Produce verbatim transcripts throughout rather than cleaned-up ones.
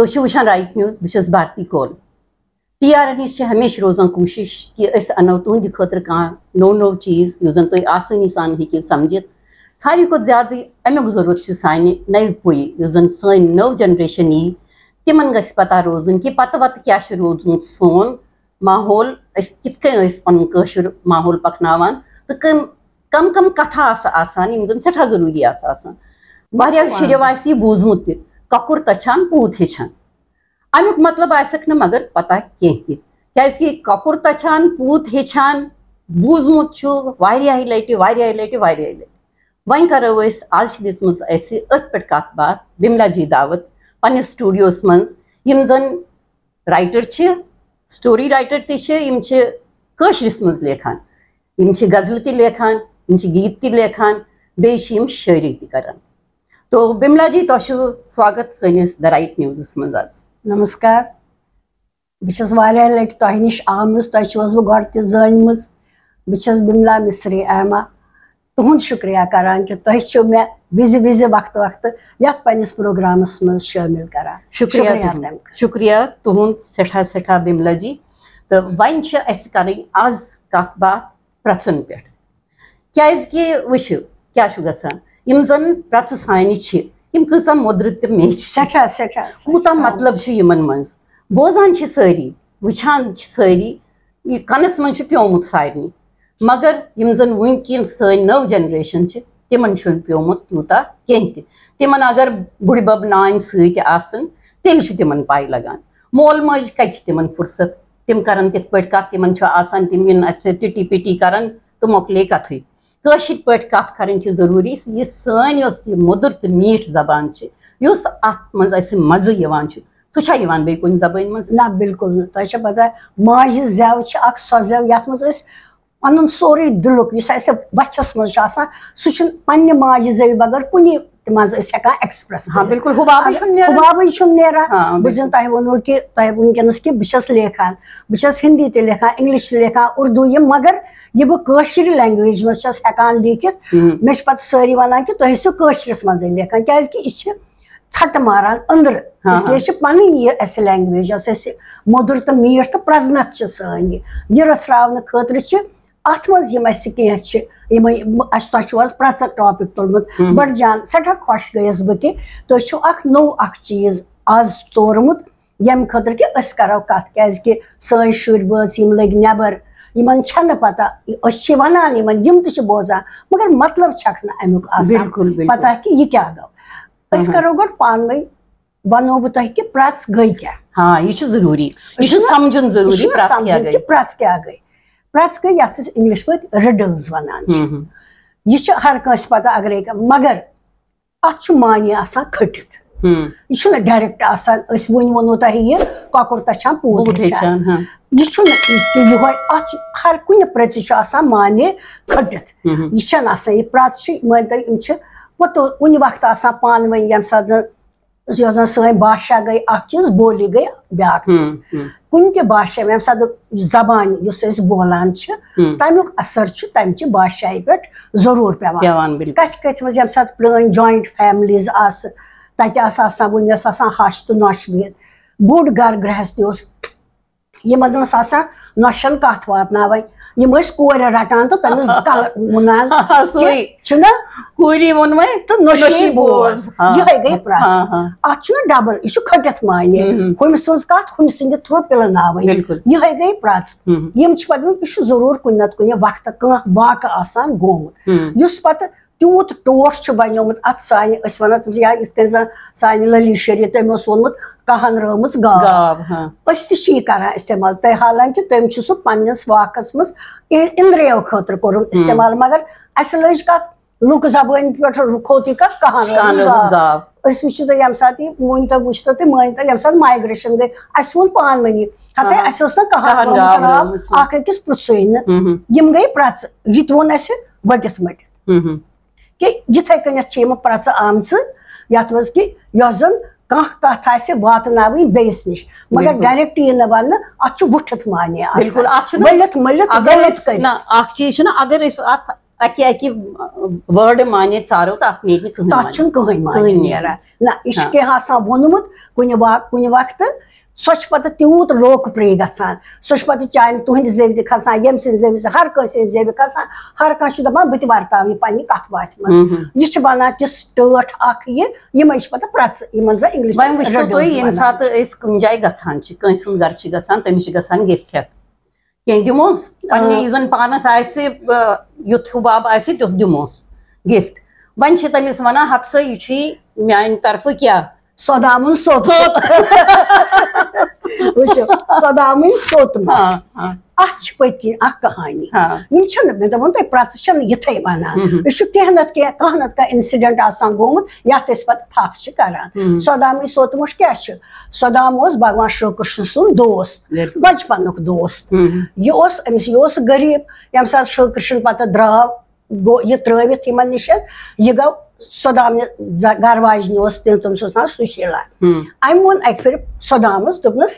تُہۍ چھِو وٕچھان رایٹ نیوز، بہٕ چھَس بھارتی کول۔ پی آر این یَس چھِ ہمیشہِ روزان کوٗشِش کہِ أسۍ اَنو تُہٕنٛدِ خٲطرٕ کانٛہہ نوٚو نوٚو چیٖز، یُس زَن تُہۍ آسٲنی سان ہیٚکِو سَمجِتھ۔ ساروی کھۄتہٕ زیادٕ اَمیُک ضروٗرت چھُ سانہِ نَوِ پُیہِ، یُس زَن سٲنۍ نٔو جنریشن یی، تِمن گژھِ پَتہ روزُن کہِ پَتہٕ وَتہٕ کیٛاہ چھُ روٗدمُت سون ماحول، أسۍ کِتھ کٔنۍ ٲسۍ پَنُن کٲشُر ماحول پَکناوان تہٕ کٕم کَم کَم کَتھٕ آسہٕ آسان، یِم زَن سٮ۪ٹھاہ ضروٗری آسہٕ آسان۔ واریاہو شُرٮ۪و آسہِ یہِ بوٗزمُت تہِ، کۄکُر تَچھان پوٗت ہیٚچھان۔ اَمیُک مطلب آسٮ۪کھ نہٕ مگر پَتہ کینٛہہ تہِ، کیٛازِکہِ کۄکُر تَچھان پوٗت ہیٚچھان بوٗزمُت چھُ واریاہہِ لَٹہِ، واریاہہِ لَٹہِ، واریاہہِ لَٹہِ۔ وۄنۍ کَرو أسۍ، آز چھِ دِژمٕژ اَسہِ أتھۍ پٮ۪ٹھ کَتھ باتھ بِملا جی دعوت پنٛنِس سٹوڈیوَس منٛز، یِم زَن رائٹر چھِ، سٹوری رائٹر تہِ چھِ، یِم چھِ کٲشرِس منٛز لیکھان، یِم چھِ غزلہٕ تہِ لیکھان، یِم چھِ گیٖت تہِ لیکھان، بیٚیہِ چھِ یِم شٲعری تہِ کران۔ تو بِملا جی، تۄہہِ چھُو سواگت سٲنِس The Right Newsس منٛز آز۔ نمسکار۔ بہٕ چھَس واریاہ لَٹہِ تۄہہِ نِش آمٕژ، تۄہہِ چھُوس بہٕ گۄڈٕ تہِ زٲنمٕژ۔ بہٕ چھَس بِملا مصری ایما۔ تُہُنٛد شُکریہ کران کہِ تۄہہِ چھِو مےٚ وِزِ وِزِ وقتہٕ وقتہٕ یَتھ پنٛنِس پروگرامَس منٛز شٲمِل کران۔ شُکریہ شُکریہ تُہُنٛد۔ تَمہِ خٲطرٕ۔ شُکریہ تُہُنٛد سٮ۪ٹھاہ سٮ۪ٹھاہ بِملا جی۔ تہٕ وۄنۍ چھِ اَسہِ کَرٕنۍ آز کَتھ باتھ پرٛژھَن پٮ۪ٹھ۔ کیٛازِکہِ وٕچھِو، کیٛاہ چھُ گژھان، یِم زَن پرٛژھٕ سانہِ چھِ، یِم کۭژاہ مۄدرٕ تہٕ میٖٹھۍ چھِ۔ سٮ۪ٹھاہ، سٮ۪ٹھاہ، کوٗتاہ سٮ۪ٹھاہ۔ مطلب چھُ یِمَن منٛز۔ بوزان چھِ سٲری، وٕچھان چھِ سٲری، یہِ کَنَس منٛز چھُ پیومُت سارنٕے۔ مگر یِم زَن وٕنکٮ۪ن سٲنۍ نٔو جنریشن چھِ، تِمَن چھُنہٕ پیومُت تیوٗتاہ کینٛہہ تہِ۔ تِمَن اگر بُڈِ بَب نانۍ سۭتۍ آسَن، تیٚلہِ چھُ تِمَن پَے لَگان۔ مول موج کَتہِ چھِ تِمَن فرصت؟ تِم کَرَن تِتھ پٲٹھۍ کَتھ، تِمَن چھُ آسان، تِم یِن اَسہِ سۭتۍ ٹِٹی پِٹی کَرَن تہٕ مۄکلے کَتھٕے۔ کٲشِر پٲٹھۍ کَتھ کَرٕنۍ چھِ ضروٗری۔ یہِ سٲنۍ یۄس یہِ مۄدُر تہٕ میٖٹھ زبان چھِ، یُس اَتھ منٛز اَسہِ مَزٕ یِوان چھُ، سُہ چھا یِوان بیٚیہِ کُنہِ زبٲنۍ منٛز؟ نہ، بِلکُل نہٕ۔ تۄہہِ چھا پَتہ، ماجہِ زٮ۪و چھِ اَکھ سۄ زٮ۪و، یَتھ منٛز أسۍ پَنُن سورُے دِلُک، یُس اَسہِ بۄچھَس منٛز چھُ آسان، سُہ چھُنہٕ پنٛنہِ ماجہِ زٮ۪وِ بغٲر کُنہِ تہِ منٛز أسۍ ہٮ۪کان ایکسپریس ہاں، کٔرِتھ۔ بِلکُل، حُبابٕے اگر چھُنہٕ نیران۔ حُبابٕے چھُنہٕ نیران۔ ہاں، بہٕ زَن بِلکُل۔ تۄہہِ ووٚنوُ کہِ تۄہہِ وٕنکیٚنَس کہِ بہٕ چھَس لیکھان، بہٕ چھَس ہِندی تہِ لیکھان، اِنگلِش تہِ لیکھان، اُردو یہِ، مگر یہِ بہٕ کٲشرِ لینگویج منٛز چھَس ہٮ۪کان لیکھِتھ، ہُم۔ مےٚ چھِ پَتہٕ سٲری وَنان کہِ تُہۍ ٲسِو کٲشرِس منٛزٕے لیکھان، کیٛازِکہِ یہِ چھِ ژھٹہٕ ماران أنٛدرٕ۔ ہاں، اس لیے ہاں۔ چھِ پَنٕنۍ یہِ اَسہِ لینگویج، یۄس اَسہِ مۄدُر تہٕ میٖٹھ تہٕ پرٛزنَتھ چھِ سٲنۍ یہِ، یہِ رٔژھراونہٕ خٲطرٕ چھِ اَتھ منٛز یِم اَسہِ کینٛہہ چھِ، یِمَے، اَسہِ، تۄہہِ چھُو آز پرٛژھَک ٹاپِک تُلمُت۔ ہُم۔ بَڑٕ جان، سٮ۪ٹھاہ خۄش گٔیَس بہٕ کہِ تُہۍ چھِو اَکھ نوٚو اَکھ چیٖز آز ژورمُت، ییٚمہِ خٲطرٕ کہِ أسۍ کَرو کَتھ، کیٛازِکہِ سٲنۍ شُرۍ بٲژ یِم لٔگۍ نٮ۪بَر، یِمَن چھَنہٕ پَتہ، أسۍ چھِ وَنان یِمَن، یِم تہِ چھِ بوزان، مگر مطلب چھَکھ نہٕ اَمیُک آسان بِلکُل، بِلکُل۔ پَتہ کہِ یہِ کیٛاہ گوٚو۔ أسۍ ہاں۔ کَرو گۄڈٕ پانہٕ ؤنۍ، وَنو بہٕ تۄہہِ کہِ پرٛژھ گٔے کیٛاہ۔ ہاں، یہِ چھُ ضروٗری۔ یہِ یہِ چھُ چھُنہ، سَمجھُن یہِ ضروٗری، چھُنہ پرٛژھ کیٛاہ سَمجھُن گٔے۔ کہِ پرٛژھ کیٛاہ گٔے۔ پرٛژھ گٔے، یَتھ أسۍ اِنگلِش پٲٹھۍ رِڈلز وَنان چھِ۔ ہُم، ہُم۔ یہِ چھِ ہر کٲنٛسہِ پَتہ، اگرے کانٛہہ، مگر اَتھ چھُ معنی آسان کھٔٹِتھ۔ ہُم۔ یہِ چھُنہٕ ڈایریکٹ آسان، أسۍ وۄنۍ ووٚنوُ تۄہہِ یہِ کۄکُر تَچھان پوٗت پوٗت ہیٚچھان۔ ہیٚچھان، ہاں۔ یہِ چھُنہٕ یہِ تہِ یِہوٚے، اَتھ چھُ ہر کُنہِ پرٛژھِ چھُ آسان معنی کھٔٹِتھ۔ ہُم، ہُم۔ یہِ چھَنہٕ آسان، یہِ پرٛژھ چھِ، مٲنۍ تو، یِم چھِ پوٚتُس کُنہِ وقتہٕ آسان پانہٕ ؤنۍ، ییٚمہِ ساتہٕ زَن یۄس زَن سٲنۍ باشا گٔے اَکھ چیٖز، بولی گٔے بیٛاکھ ہُم، چیٖز۔ ہُم۔ کُنہِ تہِ باشا، ییٚمہِ ساتہٕ زبان یُس أسۍ بولان چھِ، ہُم۔ تَمیُک اثر چھُ تَمہِ چہِ باشایہِ پٮ۪ٹھ ضروٗر پٮ۪وان۔ پٮ۪وان، بِلکُل۔ کَتھِ کَتھِ منٛز ییٚمہِ ساتہٕ پرٛٲنۍ جویِنٹ فیملیٖز آسہٕ، تَتہِ آسہٕ آسان، وٕنہِ ٲس آسان ہَش تہٕ نۄش بِہِتھ۔ بوٚڑ گَرٕ گرٛہستھ تہِ اوس، یِمَن ٲس آسان نۄشَن کَتھ واتناوٕنۍ۔ یِم ٲسۍ کورِ رَٹان تہٕ تٔمِس کَلہٕ مُنان۔ آ، سُے۔ کہِ چھُنہ؟ کوٗری ووٚن وۄنۍ، تہٕ نۄشی نۄشی بوز۔ بوز۔ ہاں۔ یِہوٚے گٔے پرٛژھ۔ ہاں، ہاں۔ اَتھ چھُنہ ڈبل، یہِ چھُ کھٔٹِتھ معنی۔ ہُم، ہُم۔ ہُمہِ سٕنٛز کَتھ ہُمہِ سٕنٛدِ تھرٛوٗ پِلناوٕنۍ۔ بِلکُل۔ یِہوٚے گٔے پرٛژھ۔ ہُم۔ یِم چھِ پَتہٕ، یہِ چھُ ضروٗر کُنہِ نَتہٕ کُنہِ وقتہٕ کانٛہہ واقعہٕ آسان گوٚمُت۔ ہُم۔ یُس پَتہٕ تیوٗت ٹوٹھ چھُ بنیومُت اَتھ سانہِ، أسۍ وَنو تٔمِس، یا یِتھ کٔنۍ زَن سانہِ للی شیری تٔمۍ اوس ووٚنمُت، کَہَن رٲومٕژ گاو۔ گاو، ہاں۔ أسۍ تہِ چھِ یہِ کران استعمال، تۄہہِ حالانکہِ تٔمۍ چھُ سُہ پننِس واکَس منٛز اِ-، اِندرِیو خٲطرٕ کوٚرمُت ہُم۔ استعمال، مگر اَسہِ لٔج کَتھ لُکہٕ زبٲنۍ پٮ۪ٹھ کھوٚت یہِ کَتھ، کَہَن کَہَن رٲومٕژ رٲومٕژ گاو۔ گاو۔ أسۍ وٕچھِو تُہۍ ییٚمہِ ساتہٕ یہِ مٲنۍ تو، وٕچھتو تُہۍ، مٲنۍ تو ییٚمہِ ساتہٕ migration گٔے، اَسہِ ووٚن پانہٕ ؤنی، ہَتَے ہاں۔ اَسہِ ٲس نہٕ کَہَن کَہَن رٲومٕژ گاو راو، رٲومٕژ۔ اَکھ أکِس پرٛژھٕے نہٕ۔ ہُم ہُم۔ یِم گٔے پرٛژھ، یہِ تہِ ووٚن اَسہِ ؤٹِتھ مٔٹِتھ۔ ہُم ہُم۔ کہِ یِتھَے کٔنٮ۪تھ چھِ یِم پرٛژھٕ آمژٕ، یَتھ منٛز کہِ یۄس زَن کانٛہہ کَتھ آسہِ واتناوٕنۍ بیٚیِس نِش، مگر بِلکُل۔ ڈایریکٹ یی نہٕ وَننہٕ، اَتھ چھُ وُٹھِتھ معنی آسان۔ بِلکُل، اَتھ چھُنہٕ ؤلِتھ مٔلِتھ اگر غلط أسۍ، کٔرِتھ۔ نہ، اَکھ چیٖز چھُنہ، اگر أسۍ اَتھ اَکہِ اَکہِ وٲڈٕ مانے ژارو، تَتھ نیرِ نہٕ کٕہٕنۍ تَتھ معنی۔ چھُنہٕ کٕہٕنۍ معنی کٕہٕنۍ نیران۔ نیران۔ نہ، یہِ چھُ ہاں۔ کینٛہہ آسان ووٚنمُت کُنہِ وا-، کُنہِ وقتہٕ، سۄ چھِ پَتہٕ تیوٗت لوکہٕ پرٛے گژھان، سۄ چھِ پَتہٕ چانہِ تُہٕنٛدِ زیٚوِ تہِ کھسان، ییٚمہِ سٕنٛدِ زیٚوِ تہِ، ہر کٲنٛسہِ ہٕنٛدِ زیٚوِ کھسان، ہر کانٛہہ چھُ دَپان، "بہٕ تہِ وَرتاوٕ یہِ پنٛنہِ کَتھِ باتھِ منٛز۔" ہُم ہُم۔ یہِ چھِ بَنان تِژھ ٹٲٹھ اَکھ، یہِ، یِمَے چھِ پَتہٕ پرٛٮ۪ژٕ، یِمَن زَن اِنٛگلِش وۄنۍ پٲٹھۍ وٕچھتو riddles تُہۍ، ییٚمہِ وَنان چھِ۔ ساتہٕ أسۍ کُنہِ جایہِ گژھان چھِ، کٲنٛسہِ ہُنٛد گرٕ چھِ گژھان، تٔمِس چھِ گژھان gift ہٮ۪تھ۔ کینٛہہ دِموس، پننہِ آ۔ یُس زن پانس آسہِ، آ، یُتھ حباب آسہِ، تیُتھ دِموس gift۔ وۄنۍ چھِ تٔمِس ونان، "ہتہٕ سا، یہِ چھُے میانہِ طرفہٕ کیٛاہ؟" سۄدامُن سوٚت۔ سوٚت۔ وٕچھِو، سۄدامُن سوٚت ما؟ آ، آ۔ اتھ چھِ پٔتۍ کِنۍ اکھ کہانی۔ آ۔ یِم چھِنہٕ، مےٚ دوٚپمو تۄہہِ، پرٛٮ۪ژٕ چھِنہٕ یِتھَے ونان۔ مہم۔ یہِ چھُ کینٛہہ نتہٕ کینٛہہ، کانٛہہ نتہٕ کانٛہہ incident آسان گوٚمُت، یتھ أسۍ پتہٕ تھپھ چھِ کران۔ مہم۔ سۄدامُن سوٚت مۄٹھ کیٛاہ چھُ؟ سۄدام اوس بھگوان شری کرشن سُنٛد دوست، بِلکُل۔ بچپنُک دوست۔ ہم۔ یہِ اوس أمِس، یہِ اوس غریٖب۔ ییٚمہِ ساتہٕ شری کرشن پتہٕ درٛاو، گوٚو یہِ ترٛٲوِتھ یِمن نِش، یہِ گوٚو سۄدامنہِ ز-، گرٕ واجنہِ اوس تٔمۍ، تٔمِس اوس ناو سُشیلا۔ ہم۔ أمۍ ووٚن اَکہِ پھِرِ سۄدامس، دوٚپنس،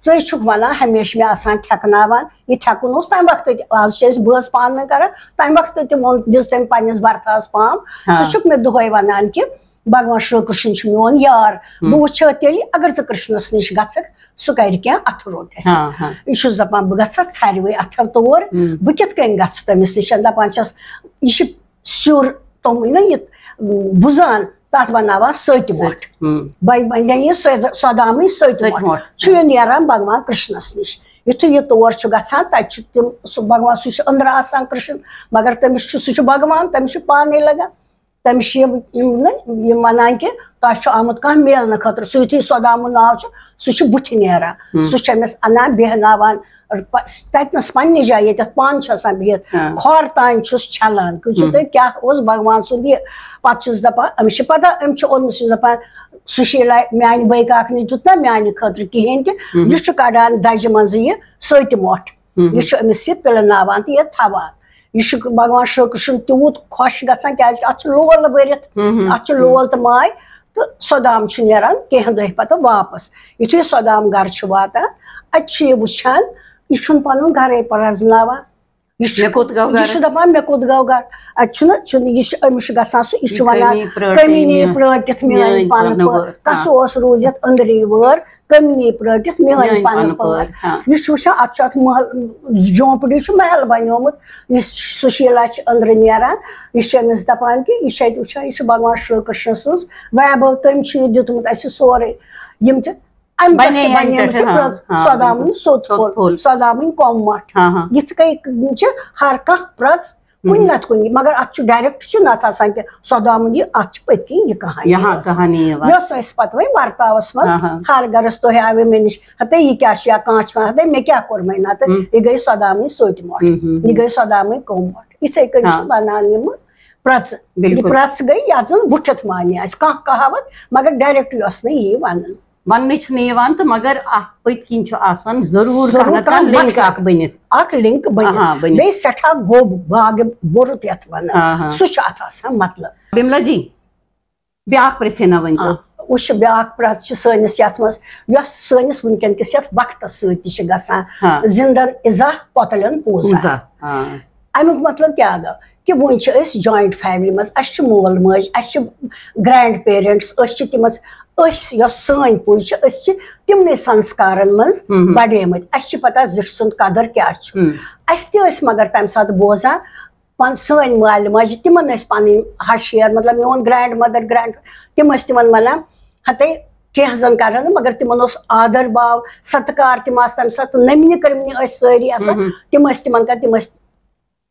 "ژٕ چھُکھ ونان ہمیشہِ مےٚ آسان تھٮ۪کناوان، یہِ تھٮ۪کُن اوس تمہِ وقتہٕ تہِ، از چھِ أسۍ بٲژ پانہٕ ؤنۍ کران، تمہِ وقتہٕ تہِ ووٚن، دِژ تٔمۍ پننِس برتاوس پام، ہاں۔ ژٕ چھُکھ مےٚ دۄہے ونان کہِ بھگوان شری کرشن چھُ میون یار۔ ہم۔ بہٕ وٕچھٕ تیٚلہِ، اگر ژٕ کرشنس نِش گژھکھ، سُہ کرِ کینٛہہ، اتھٕ روٚٹ اَسہِ۔" ہاں، ہاں۔ یہِ چھُس دپان، بہٕ گژھٕ ہا ژھرِ وَے اتھو تور۔ ہم۔ بہٕ کِتھ کٔنۍ گژھٕ تٔمِس نِش؟ دپان چھَس، یہِ چھِ سیُر تِمٕے نہ یہِ، م، بُزان، تتھ بناوان سٔتۍ سٔتۍ، مۄٹھ۔ ہم۔ بے-، بنے یہِ سۄد-، سۄدامٕے سٔتۍ سٔتۍ مۄٹھ۔ مۄٹھ۔ چھُ یہِ نیران بھگوان کرشنس نِش۔ یُتھُے یہِ تور چھُ گژھان، تتہِ چھُ تِم، سُہ بھگوان، سُہ چھُ أنٛدرٕ آسان کرشن، مگر تٔمِس چھُ، سُہ چھُ بھگوان، تٔمِس چھُ پانے لگان۔ تٔمِس چھِ یِم، یِم نہ، یِم وَنان کہِ تۄہہِ چھُ آمُت کانٛہہ میلنہٕ خٲطرٕ، سُہ یُتھُے سۄدامُن ناو چھُ، سُہ چھُ بُتھِ نیران۔ ہُم۔ سُہ چھُ أمِس اَنان، بیٚہناوان، پَ-، تَتِنَس پنٛنہِ جایہِ، ییٚتٮ۪تھ پانہٕ چھُ آسان بِہِتھ، ہاں۔ کھۄر تام چھُس چھَلان۔ وٕچھِو ہُم۔ تُہۍ، کیٛاہ اوس بھگوان سُنٛد یہِ۔ پَتہٕ چھُس دَپان، أمِس چھِ پَتہ، أمِس چھُ اوٚنمُت، چھُس دَپان، سُہ چھُ یہِ لا-، میٛانہِ بٲے کاکنہِ دیُت نہ میٛانہِ خٲطرٕ کِہیٖنۍ تہِ۔ ہُم۔ یہِ چھُ کَڑان دَجہِ منٛزٕ یہِ سٔتۍ مۄٹھ۔ ہُم۔ یہِ چھُ أمِس یہِ پِلناوان تہٕ یہِ تھاوان۔ یہِ چھُ بھگوان شری کرشن تیوٗت خۄش گژھان، کیازِ کہِ اَتھ چھُ لول بٔرِتھ، ہُم، ہُم، اَتھ چھُ ہُم۔ لول تہٕ ماے۔ تہٕ سۄدام چھُ نیران کینٛہہ دۄہہِ پتہٕ واپس۔ یُتھُے سۄدام گرٕ چھُ واتان، اَتہِ چھُ یہِ وٕچھان، یہِ چھُنہٕ پَنُن گرے پرٛزناوان۔ یہِ چھُ، مےٚ کوٚت گوٚو یہِ گرٕ؟ چھُ دَپان، "مےٚ کوٚت گوٚو گرٕ؟" اَتہِ چھُنہٕ، چھُنہٕ، یہِ چھُ، أمِس چھُ گژھان سُہ، یہِ چھُ وَنان، کٔمی پرٛٲٹِتھ "کٔمی نے مےٚ پرٛٲٹِتھ میٛٲنۍ میٛٲنۍ پَنہٕ پَنہٕ پٲر۔" پٲر۔ کَسہٕ اوس روٗزِتھ أنٛدری وٲر؟ کٔمی پرٛٲٹِتھ میٛٲنۍ میٛٲنۍ پَنہٕ پَنہٕ پٲر۔ پٲر، ہاں۔ یہِ چھُ وٕچھان، اَتھ چھُ اَتھ محل، جھونپڑی چھُ محل بنیومُت۔ یُس سُشیلا چھِ أنٛدرٕ نیران، یہِ چھِ أمِس دَپان کہِ یہِ چھِ اَتہِ وٕچھان، یہِ چھُ بھگوان شری کرشن سٕنٛز ویبھو، تٔمۍ چھُ یہِ دیُتمُت اَسہِ سورُے۔ یِم چھِ اَمہِ پٮ۪ٹھ بنے چھِ اَمہِ بنیمٕژ پٮ۪ٹھ، یہِ ہاں، پرٛژھ، ہاں، سۄدامٕنۍ بِلکُل۔ سوٚت سوٚت پھوٚل، پھوٚل۔ سۄدامٕنۍ کۄم مۄٹھ۔ ہاں، ہاں۔ یِتھ کٔنۍ چھِ ہر کانٛہہ پرٛژھ کُنہِ ہُم۔ نتہٕ کُنہِ، مگر اتھ چھُ direct چھُ نتہٕ آسان کہِ سۄدامُن یہِ، اتھ چھِ پٔتۍ کِنۍ یہِ کہانی یہِ ہا آسان۔ کہانی یِوان۔ یۄس أسۍ پتہٕ وۄنۍ ورتاوس منٛز ہاں، ہاں۔ ہر گرس تۄہہِ آوِ مےٚ نِش، ہتے یہِ کیٛاہ چھُ یا کانٛہہ چھُ، ہتے مےٚ کیٛاہ کوٚر وۄنۍ نتہٕ، ہُم۔ یہِ گٔے سۄدامٕنۍ سوٚتۍ مۄٹھ، ہُم، ہُم۔ یہِ گٔے سۄدامٕنۍ کۄم مۄٹھ۔ یِتھے کٔنۍ چھِ ہاں۔ بنان یِم پرٛژٕ۔ یہِ بِلکُل۔ پرٛژھ گٔے یتھ زن بُٹھِتھ معنی آسہِ، کانٛہہ کہاوت، مگر direct یۄس نہٕ یی وننہٕ۔ وننہٕ چھُنہٕ یِوان تہٕ مگر اتھ پٔتۍ کِنۍ چھُ آسان ضروٗر ضروٗر کانٛہہ نتہٕ کانٛہہ کانٛہہ link مقصد۔ اکھ بٔنِتھ۔ اکھ link بٔنِتھ۔ آہا، بٔنِتھ۔ بیٚیہِ سٮ۪ٹھاہ گوٚب باغ بوٚرُت یتھ ونان۔ آہا۔ سُہ چھُ اتھ آسان مطلب۔ بِملا جی، بیٛاکھ پرٛژھے نا ؤنۍ تو۔ آ، وٕچھ، بیٛاکھ پرٛژھ چھِ سٲنِس یتھ منٛز، یۄس سٲنِس وٕنکیٚن کِس یتھ وقتس سۭتۍ تہِ چھِ گژھان۔ ہاں۔ زِندن ازا، پۄتلٮ۪ن پوٗزا۔ پوٗزا، ہاں۔ امیُک مطلب کیٛاہ گوٚو؟ کہِ وۄنۍ چھِ أسۍ joint family منٛز، اَسہِ چھِ مول مٲج، اَسہِ چھِ grandparents، أسۍ چھِ تِم، أسۍ، یۄس سٲنۍ پُے چھِ، أسۍ چھِ تِمنٕے سنسکارن منٛز ہم۔ بڑیمٕتۍ۔ اَسہِ چھِ پتہ زِٹھۍ سُنٛد قدر کیٛاہ چھُ۔ ہم۔ اَسہِ تہِ ٲسۍ مگر تَمہِ ساتہٕ بوزان، پن-، سٲنۍ مالہِ ماجہِ، تِمن ٲسۍ پنٕنۍ ہَش ہِیَر، مطلب میون grandmother، grand، تِم ٲسۍ تِمن ونان، ہتے کینٛہہ زن کرن نہٕ، مگر تِمن اوس آدر باو، ستکار، تِم آسہٕ تَمہِ ساتہٕ نٔمنہِ کٔرمٕنہِ ٲسۍ سٲری آسان، ہم۔ تِم ٲسۍ تِمن کران، تِم ٲسۍ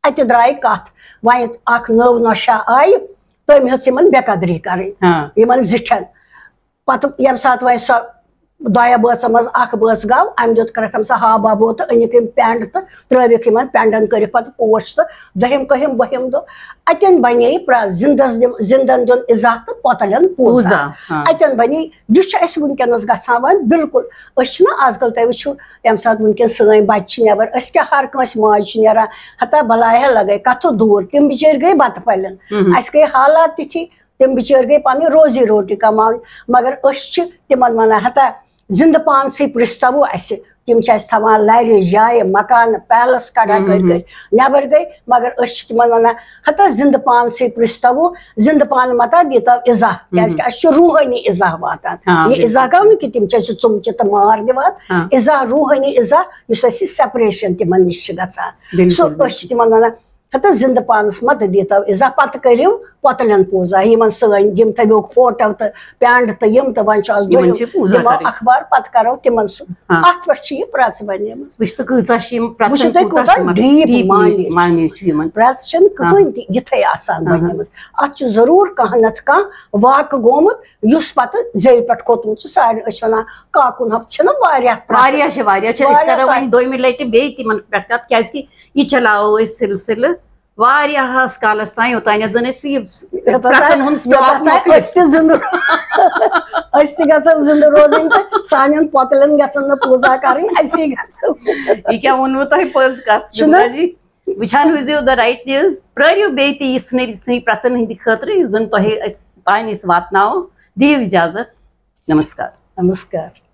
اَتہِ درٛایہِ کَتھ، وۄنۍ اَکھ نٔو نۄشہِ آیہِ، تٔمۍ ہیٚژ یِمن بے قدری کَرٕنۍ، ہاں۔ یِمن زِٹھٮ۪ن۔ پَتہٕ ییٚمہِ ساتہٕ وۄنۍ سۄ دۄیو بٲژو منٛز اَکھ بٲژ گٔو، أمۍ دیُت کٔرٕکھ أمۍ سۄ ہاو بابو تہٕ أنِکھ یِم پٮ۪نٛڈ تہٕ ترٛٲوِکھ یِمن پٮ۪نٛڈن، کٔرِکھ پَتہٕ پوش تہٕ دٔہِم کٔہِم بٔہِم دۄہ۔ اَتٮ۪ن بَنے پرٛ-، زِندَس دِم-، زِندَن دیُن عزت تہٕ پۄتَلٮ۪ن پوٗزا۔ پوٗزا، ہاں۔ اَتٮ۪ن بَنے، یہِ چھُ اَسہِ وٕنکیٚنَس گژھان وۄنۍ بِلکُل۔ أسۍ چھِنہ آز کَل، تۄہہِ وٕچھِو، ییٚمہِ ساتہٕ وٕنکیٚن سٲنۍ بَچہِ چھِ نٮ۪بر، أسۍ کیٛاہ ہر کٲنٛسہِ ماجہِ چھِ نیران، ہتا بلاے ہا لگے کتھٕ دوٗر، تِم بِچٲرۍ گٔے بتہٕ پھلٮ۪ن۔ مہم۔ اَسہِ گٔے حالات تِتھی، تِم بِچٲرۍ گٔے پنٕنۍ روزی روٹی کماوٕنۍ، مگر أسۍ چھِ تِمن ونان، ہتا زندٕ پانسٕے پرٛژھتاوو اَسہِ، تِم چھِ اَسہِ تھاوان لَرِ، جایہِ، مکانہٕ، پیلس کڑان کٔرۍ کٔرۍ نٮ۪بر گٔے، مگر أسۍ چھِ تِمن وَنان، ہتا زِندٕ پانسٕے پرٛژھتو، زِندٕ پانہٕ متا دیٖتو اِزاہ، کیازِ کہِ اَسہِ چھُ روحٲنی اِزاہ واتان۔ آ، یہِ بِلکُل۔ اِزاہ گوٚو نہٕ کہِ تِم چھِ اَسہِ ژُمچہِ تہٕ مار دِوان، آ۔ اِزاہ، روحٲنی اِزاہ، یُس اَسہِ یہِ سیپریشن تِمن نِش چھِ گژھان، بِلکُل، سُہ بِلکُل۔ أسۍ چھِ تِمن وَنان، ہتا زِندٕ پانس مت دیٖتو اِزاہ، پتہٕ کٔرِو پۄتلٮ۪ن پوٗزا، یِمن سٲنۍ یِم تھٲوِوکھ فوٹو تہٕ پینڈ تہٕ یِم تہٕ وۄنۍ چھُ آز یِمن دۄیو چھِ پوٗزا دِمو کَرٕنۍ۔ اخبار، پتہٕ کرو تِمن سُہ۔ ہاں۔ اتھ پٮ۪ٹھ چھِ یہِ پرٛژھ بنیمٕژ۔ وٕچھ تہٕ کۭژاہ چھِ یِم پرٛژھن، وٕچھِو تُہۍ کوٗتاہ چھِ مطلب ڈیٖپ ڈیٖپ معنی چھُ۔ معنی چھُ یِمن۔ پرٛژھ چھَنہٕ کٕہٕنۍ تہِ یِتھَے آسان ہاں۔ بنیمٕژ۔ اتھ چھُ ضروٗر کانٛہہ نتہٕ کانٛہہ واقعہٕ گوٚمُت، یُس پتہٕ زیٚوِ پٮ۪ٹھ کھوٚتمُت چھُ۔ سارنٕے أسۍ چھِ ونان کاکُن ہب، چھِنہ واریاہ پرٛژھ۔ واریاہ چھِ، واریاہ چھِ۔ أسۍ واریاہ کرو تۄہہِ۔ وۄنۍ دوٚیمہِ لٹہِ بیٚیہِ تِمن پٮ۪ٹھ کتھ، کیازِ کہِ یہِ چلاوو أسۍ سلسلہٕ واریاہس کالس تام، یوٚتانٮ۪تھ زن أسۍ یہِ یوٚتانۍ پرٛژھن ہُنٛد یوٚتانۍ سٹاک مۄکلہِ۔ أسۍ تہِ زِندٕ، أسۍ تہِ گژھو زِندٕ روزٕنۍ تہٕ سانٮ۪ن پۄتلٮ۪ن گژھن نہٕ پوٗزا کرٕنۍ، اَسی گژھو۔ یہِ کیٛاہ ووٚنوٕ تۄہہِ پٔز کتھ، چھُنہ؟ بِملا جی؟ وٕچھان روٗزِو The Right News، پرٛٲرِو بیٚیہِ تہِ یِژھنٕے یِژھنٕے پرٛژھن ہٕنٛدِ خٲطرٕ، یُس زن تۄہہِ أسۍ تام أسۍ واتناوو۔ دِیِو اجازت۔ نمسکار۔ نمسکار۔